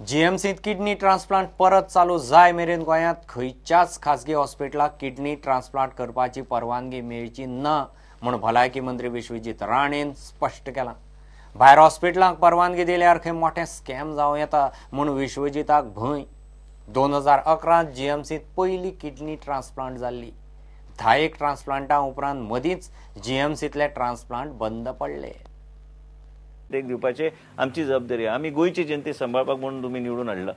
जीएमसींत kidney transplant परत चालू जाय मेरेन गोंयांत खंयच्याच खासगी हॉस्पिटलाक किडनी ट्रान्सप्लांट करपाची परवानगी मेळची ना म्हूण भलायकी मंत्री विश्वजीत राणेन स्पश्ट केलां. भायर हॉस्पिटलांक परवानगी दिल्यार खंय मोठें स्कॅम जावं येता म्हूण विश्वजीताक भंय. 2011 जीएमसींत पयली किडनी ट्रान्सप्लांट जाल्ली. 10 ट्रान्सप्लांटां उपरांत मदींच जीएमसींतले ट्रान्सप्लांट बंद पडले. देख दिवपाचे आमची जबाबदारी. आमी गोंयची जनते सांबाळपाक म्हणून तुमी निवडून हाडला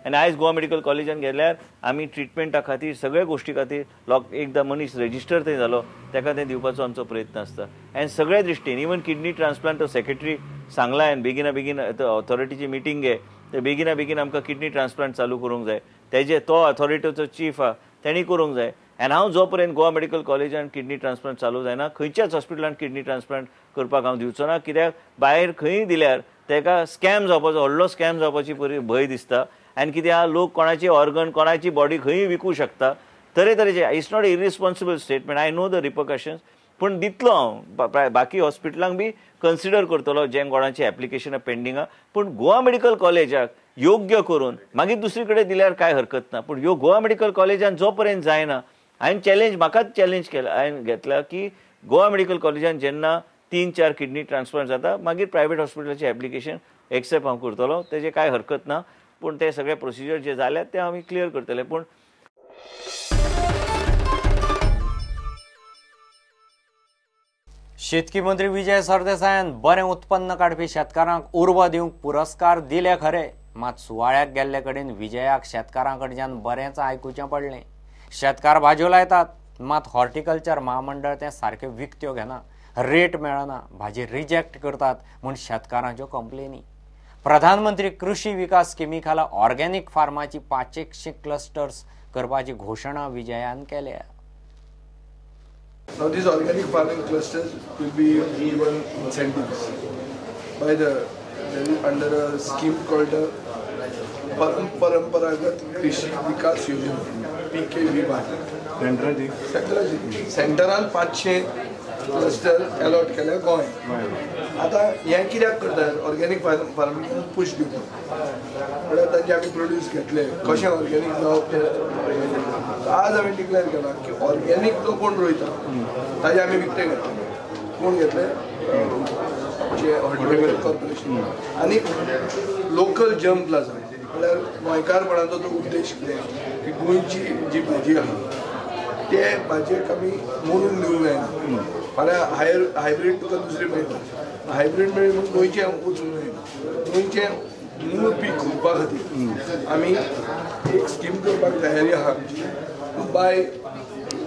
आनी आयज गोवा मेडिकल कॉलेजान गेल्यार आमी ट्रिटमेंटा खातीर सगळ्या गोश्टी खातीर लोक एकदां मनीस रेजिस्टर थंय जालो ताका तें दिवपाचो आमचो प्रयत्न आसता. आनी सगळ्या दृश्टीन इवन किडनी ट्रान्सप्लांट तो सेक्रेटरी सांगला आनी बेगिना बेगीन ऑथॉरिटीची मिटींग घे, ते बेगिना बेगीन आमकां किडनी ट्रान्सप्लांट चालू करूंक जाय. तेजे तो ऑथॉरिटीचो चीफ आहा तेणी करूंक जाय. आनी हांव जो पर्यंत गोवा मेडिकल कॉलेजान किडनी ट्रान्सप्लांट चालू जायना खंयच्याच हॉस्पिटलान किडनी ट्रान्सप्लांट करपाक हांव दिवचो ना. कित्याक भायर खंय दिल्यार ताका स्कॅम जावपाचो, व्हडलो स्कॅम जावपाची भंय दिसता. आनी कितें आहा लोक कोणाची ऑर्गन कोणाची बॉडी खंय विकूं शकता तरेतरेचे. It's not irresponsible statement, I know the repercussions, पूण दितलो हांव बाकी हॉस्पिटलांक बी कन्सिडर करतलो जे कोणाची एप्लिकेशनां पेंडींग आहा. पूण गोवा मेडिकल कॉलेजाक योग्य करून मागीर दुसरी कडेन दिल्यार कांय हरकत ना. पूण ह्यो गोवा मेडिकल कॉलेजान जो पर्यंत जायना हांवें चॅलेंज म्हाकाच चॅलेंज केला, हांवें घेतला की गोवा मेडिकल कॉलेजान जेन्ना 3-4 किडनी ट्रान्सप्लांट जाता मागीर प्रायवेट हॉस्पिटलाचें एप्लिकेशन एक्सेप्ट हांव करतलो, तेजें कांय हरकत ना. पूण ते सगळे प्रोसिजर जे जाल्यात ते आमी क्लियर करतले. पूण शेतकी मंत्री विजय सरदेसायान बरें उत्पन्न काडपी शेतकारांक उर्बा दिवंक पुरस्कार दिले खरे, मात सुवाळ्याक गेल्ले कडेन विजयाक शेतकारां कडच्यान बरेंच आयकुचें पडलें. शेतकार भाजयो लायतात मात हॉर्टिकल्चर म्हामंडळ तें सारक्यो विकत्यो घेना, रेट मेळना, भाजी रिजेक्ट करतात म्हूण शेतकारांच्यो कंप्लेनी. प्रधानमंत्री कृषी विकास स्किमी खाला ऑर्गेनिक फार्माची 500 क्लस्टर्स करपाची घोशणा विजयान केल्या. Now these organic farming clusters will be given incentives by the under a scheme called the Paramparagat Krishi Vikas Yojana PKVY. सेंटरान 500 cluster allot केल्या गोंय. आतां हें कित्याक करतात? ऑर्गेनिक फार्मिंग पुश दिवपाक. म्हळ्यार तांचे आमी प्रोड्यूस घेतले कशें ऑर्गेनिक जावप तें. आज आमी डिक्लेअर केलां की ऑर्गेनिक जो कोण रोयता ताजे आमी विकते घेतले. कोण घेतले? आमचे हॉर्टिकल्चर कॉर्पोरेशन आनी लोकल जर्म प्लाझम. म्हळ्यार गोंयकारपणाचो तो उद्देश कितें की गोंयची जी भाजी आहा ते भाजयेक आमी मोडून दिवंक जायना. फाल्यां हायब्रीड तुका दुसरी मेळटा, हायब्रीड मेळ्ळी म्हूण गोंयचें वचूंक जायना. गोंयचें मूळ पीक उरपा खातीर आमी एक स्कीम करपाक तयारी आहा आमची to buy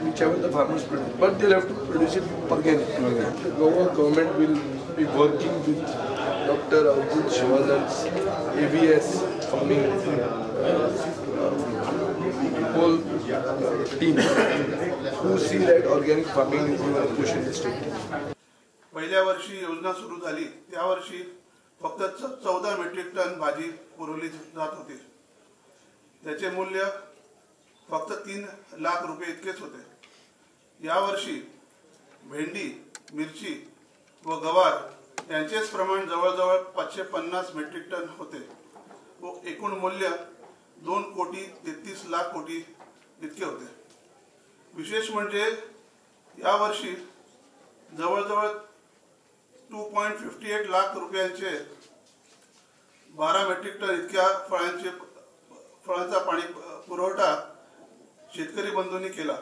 whichever the farmers produce, but they have to produce it organic. The Goa government will be working with Dr. Avdut Shivanand's AVS farming whole team who see that organic farming is a push in the state. पहिल्या वर्षी योजना सुरू झाली त्या वर्षी फक्त 14 metric ton भाजी पुरवली जात होती. त्याचे मूल्य फक्त 3 लाख रुपये इतकेच होते. यावर्षी भेंडी, मिरची व गवार यांचेच प्रमाण जवळजवळ 550 मेट्रिक टन होते व एकूण मूल्य 2 कोटी 33 लाख कोटी इतके होते. विशेष म्हणजे यावर्षी जवळजवळ 2.58 लाख रुपयांचे 12 मेट्रिक टन इतक्या फळांचा पाणी पुरवठा शेतकरी बंधूंनी केला.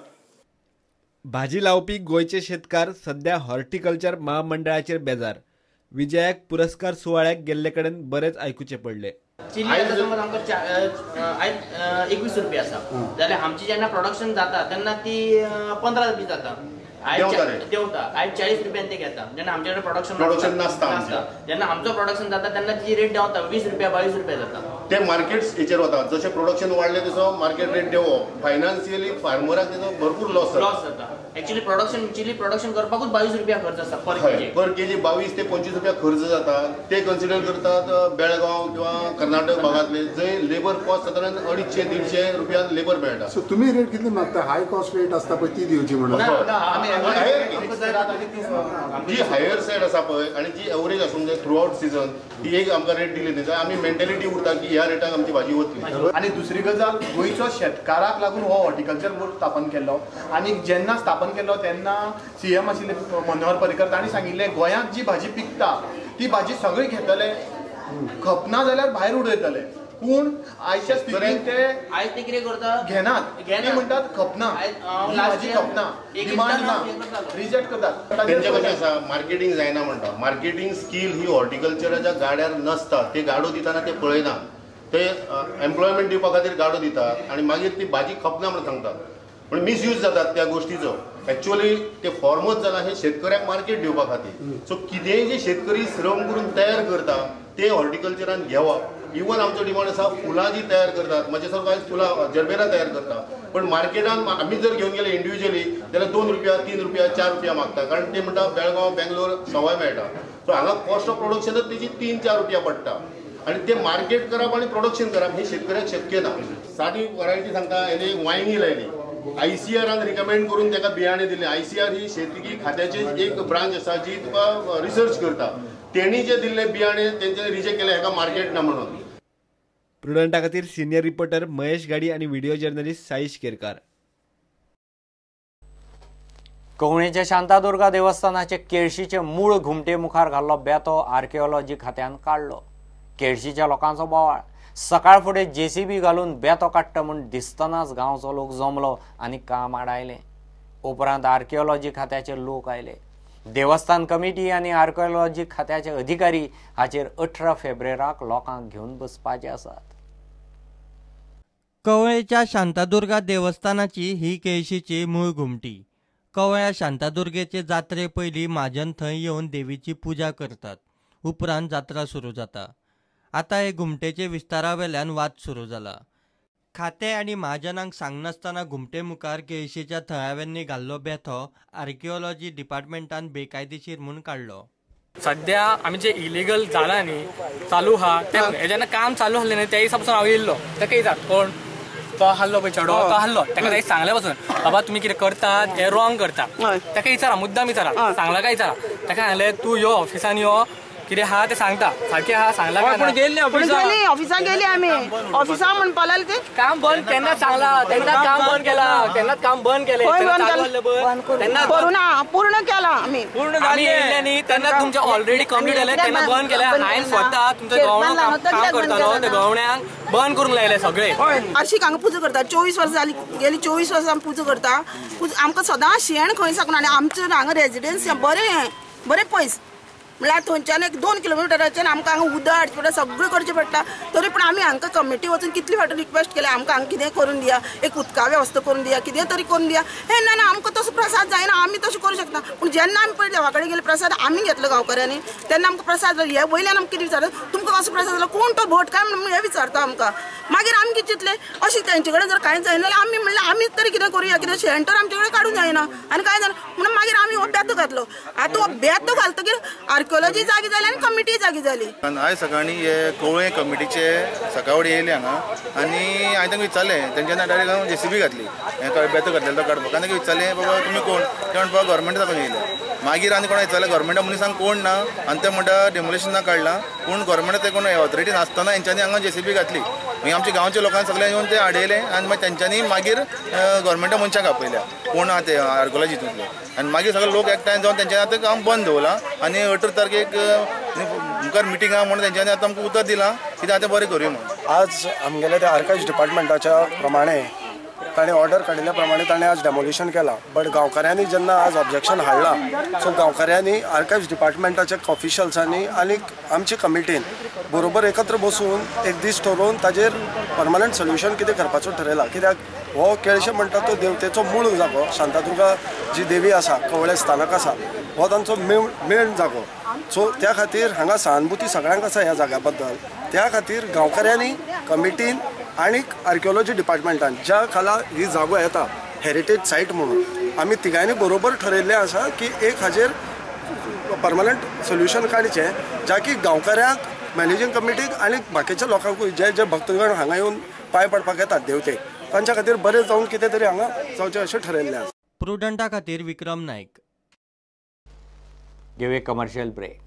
भाजी लावपी गोंयचे शेतकार सध्या हॉर्टिकल्चर महामंडळाचेर बेजार. विजयाक पुरस्कार सुवाळ्याक गेल्ले कडेन बरेच आयकुचें पडलें. चिली आतां समज आमकां आयज 21 रुपया आसा जाल्यार आमची जेन्ना प्रोडक्शन जाता तेन्ना ती 15 रुपया जाता. देंवता. आयज 40 रुपयान ते घेता. जेन्ना आमचे कडेन प्रोडक्शन नासता जेन्ना आमचो प्रोडक्शन जाता तेन्ना तिची रेट देंवता, 20 रुपया 22 रुपया जाता. ते मार्केट हेचेर वता, जशें प्रोडक्शन वाडलें तसो मार्केट रेट देंवप, फायनान्शियली फार्मराक तेजो भरपूर लॉस जाता. एक्चुअली प्रोडक्शन चिली प्रोडक्शन करपाकूच 22 रुपया खर्च आसता पर केजी. पर केजी 22 ते 25 रुपया खर्च जाता. ते कन्सिडर करतात बेळगांव किंवा कर्नाटक भागांतले जंय लेबर कॉस्ट सादारण 250-150 रुपया लेबर मेळटा. सो तुमी रेट कितली मागता? हाय कॉस्ट रेट आसता पळय ती दिवची म्हणून. जी हायर सायड आसा पळय आनी जी एवरेज आसूंक जाय थ्रू आवट सिजन ती एक आमकां रेट दिली न्ही जाल्यार आमी मेंटेलिटी उरता की ह्या रेटाक आमची भाजी वतली. आनी दुसरी गजाल, गोंयचो शेतकाराक लागून हो हॉर्टिकल्चर बोर्ड स्थापन केल्लो आनी जेन्ना स्थापन केलो तेन्ना सीएम आशिल्ले मनोहर पर्रीकर तांणी सांगिल्लें गोंयांत जी भाजी पिकता ती भाजी सगळी घेतले, खपना जाल्यार भायर उडयतले. पूण आयच्या स्थितीन ते आयज ते कितें करता घेनात, ते म्हणटात खपना, भाजी खपना, डिमांड ना, रिजेक्ट करतात. तेंचे कशें आसा मार्केटींग जायना म्हणटा. मार्केटींग स्कील ही हॉर्टिकल्चराच्या गाड्यार नसता. ते गाडो दितना ते पळयना, ते एम्प्लॉयमेंट दिवपा खातीर गाडो दितात आनी मागीर ती भाजी खपना म्हणून सांगतात, पण मिसयूज जातात त्या गोष्टीचो. एक्चुअली ते फॉर्मच जाला हे शेतकऱ्यांक मार्केट दिवपा खातीर. सो कितेंय जे शेतकरी श्रम करून तयार करता ते हॉर्टिकल्चरान घेवप. इवन आमचो डिमांड आसा फुलां जी तयार करतात, म्हजे सारको आयज फुलां जरबेरा तयार करता, पण मार्केटान आमी जर घेवन गेले इंडिविज्युअली जाल्यार 2 रुपया 3 रुपया 4 रुपया मागता, कारण ते म्हणटा बेळगांव बेंगलोर सवाय मेळटा. सो हांगा कॉस्ट ऑफ प्रोडक्शनच तेजी 3-4 रुपया पडटा आनी ते मार्केट करप आनी प्रोडक्शन करप हे शेतकऱ्याक शक्य ना. सादी वरायटी सांगता, हेणे वांयगी लायली, आयसीआरान रिकमेंड करून ताका बियाणे दिले. आयसीआर ही शेतकी खात्याची एक ब्रांच आसा जी तुका रिसर्च करता. तेणी जे दिल्ले बियाणे तेंच्यानी रिजेक्ट केले हेका मार्केट ना म्हणून. प्रुडंटा खातीर सिनियर रिपोर्टर महेश गाडी आनी व्हिडिओ जर्नलिस्ट साईश केरकार. कवळेच्या शांतादुर्गा देवस्थानाचे केळशीचे मूळ घुमटे मुखार घाल्लो बेतो आर्किओलॉजी खात्यान काडलो. केळशीच्या लोकांचो बोवाळ. सकाळ फुडें जेसीबी घालून बेतो काडटा म्हूण दिसतनाच गांवचो लोक जमलो आनी काम आडायलें. उपरांत आर्किओलॉजी खात्याचे लोक आयले. देवस्थान कमिटी आनी आर्किओलॉजी खात्याचे अधिकारी हाचेर 18 फेब्रुवाराक लोकांक घेवन बसपाचे आसात. कवळेच्या शांतादुर्गा देवस्थानाची ही केळशीची मूळ घुमटी. कवळ्या शांतादुर्गेचे जात्रे पयलीं म्हाजन थंय येवन देवीची पुजा करतात, उपरांत जात्रा सुरू जाता. आतां हे घुमटेचे विस्तारावेल्यान वाद सुरू जाला. खाते आनी महाजनांक सांगनासतना घुमटे मुखार केळशीच्या थळाव्यांनी घाल्लो बेथो आर्किओलॉजी डिपार्टमेंटान बेकायदेशीर म्हूण काडलो. सद्या आमी जे इलिगल जाला न्ही चालू आहा ते जेन्ना काम चालू आहलें न्ही त्या दिसा पासून हांव येयल्लो. ताका विचार कोण तो आहलो पळय चेडो तो आहलो, ताका ताणें सांगलें पासून बाबा तुमी कितें करतात हें रॉंग करता. ताका विचारा, मुद्दाम विचारा, सांगला काय विचारा. ताका सांगलें तूं यो ऑफिसान यो, कितें आहा तें सांगता, सारकें आहा सांगला. ऑफिसान गेली आमी, ऑफिसान म्हणपा लागले ते काम बंद केन्ना सांगला, तेन्ना काम बंद केला, तेन्नाच काम बंद केलें, करूना पूर्ण केला आमी, पूर्ण जालें न्ही तेन्ना तुमचें ऑलरेडी कंप्लीट जालें तेन्ना बंद केलें. हांवें स्वता तुमच्या गवळण काम करतालो त्या गवळण्यांक बंद करूंक लायलें सगळें. आर्शीक हांगा पुजा करता 24 वर्सां जाली, गेली 24 वर्सां आमी पुजा करता. आमकां सदां शेण खंय साकून आनी आमचें हांगा रेजिडन्स बरें बरें पयस म्हळ्यार थंयच्यान एक 2 किलोमिटराच्यान आमकां हांगा उदक हाडचें पडटा, सगळें करचें पडटा. तरी पूण आमी हांकां कमिटी वचून कितले फावटी रिक्वेस्ट केल्या आमकां हांगा कितें करून दिया, एक उदका वेवस्था करून दिया, कितें तरी करून दिया. हे ना ना आमकां तसो प्रसाद जायना, आमी तशें करूं शकना. पूण जेन्ना आमी पळय देवा कडेन गेले प्रसाद आमी घेतलो गांवकऱ्यांनी, तेन्ना आमकां प्रसाद हे वयल्यान आमकां कितें विचारता, तुमकां कसो प्रसाद जालो, कोण तो भट काय म्हणून हें विचारता आमकां. मागीर आमी कितें चिंतलें अशें तेंचे कडेन जर कांय जायना जाल्यार आमी म्हणल्यार आमी तरी कितें करुया, कितें शेण तर आमचे कडेन काडूंक जायना आनी कांय जायना म्हणून मागीर आमी हो बेतो घातलो. आतां हो बेतो घालतकीर आर्किओलॉजी जागी जाली आनी कमिटी जागी जाली. आयज सकाळीं हे कवळें कमिटीचे सकाळी येयले हांगा आनी हांवें तांकां विचारलें, तेंच्यांनी डायरेक्ट हांव जेसीबी घातली, बेतो घातलेलो तो काडपाक. आनी तांकां विचारलें बाबा तुमी कोण, ते म्हणपा गव्हर्मेंटा साकून येयले. मागीर आनी कोणा विचारलें गव्हर्मेंटा मनिसांक कोण ना, आनी ते म्हणटा डेमोलिशनाक काडलां, पूण गव्हर्मेंटा ते कोण ऑथॉरिटी नासतना हेंच्यांनी हांगा जेसीबी घातली. मागीर आमच्या गांवच्या लोकांक सगळ्यांनी येवन ते आडयले आनी मागीर तेंच्यांनी मागीर गव्हर्मेंटा मनशांक आपयल्या कोण आहा ते आर्किओलॉजी हितूंतले, आनी मागीर सगळे लोक एकठांय जावन तेंच्यांनी आतां काम बंद दवरलां आनी 18 तारखेक मुखार मिटींग आहा म्हणून तेंच्यांनी आतां आमकां उतर दिलां कितें आतां बरें करूया म्हणून. आज आमगेले ते आर्काइव्स डिपार्टमेंटाच्या प्रमाणे ताणें ऑर्डर काडिल्ल्या प्रमाणे ताणें आज डेमोलिशन केलां. बट गांवकऱ्यांनी जेन्ना आज ऑब्जेक्शन हाडलां सो गांवकऱ्यांनी आर्काइव्स डिपार्टमेंटाच्या ऑफिशल्सांनी आनी आमचे कमिटीन बरोबर एकत्र बसून एक दीस ठरोवन ताजेर परमनंट सोल्युशन कितें करपाचो ठरयला. कित्याक हो केळशे म्हणटा तो देवतेचो मूळ जागो, शांतादुर्गा जी देवी आसा कवळे स्थानक आसा हो तांचो मेन जागो. सो त्या खातीर हांगा सहानुभूती सगळ्यांक आसा ह्या जाग्या बद्दल. त्या खातीर गांवकऱ्यांनी कमिटीन आनी आर्किओलॉजी डिपार्टमेंटान ज्या खाला ही जागो येता हेरिटेज सायट म्हणून आमी तिगांनी बरोबर ठरयल्लें आसा की एक हाजेर परमनंट सोल्युशन काडचें, ज्या की गांवकाऱ्यांक, मॅनेजींग कमिटीक आनी बाकीच्या लोकांकूय जे जे भक्तगण हांगा येवन पांय पडपाक येतात देवतेक, तांच्या खातीर बरें जावन कितें तरी हांगा जावचें अशें ठरयल्लें आसा. प्रुडंटा खातीर विक्रम नायक. घेवया कमर्शियल ब्रेक.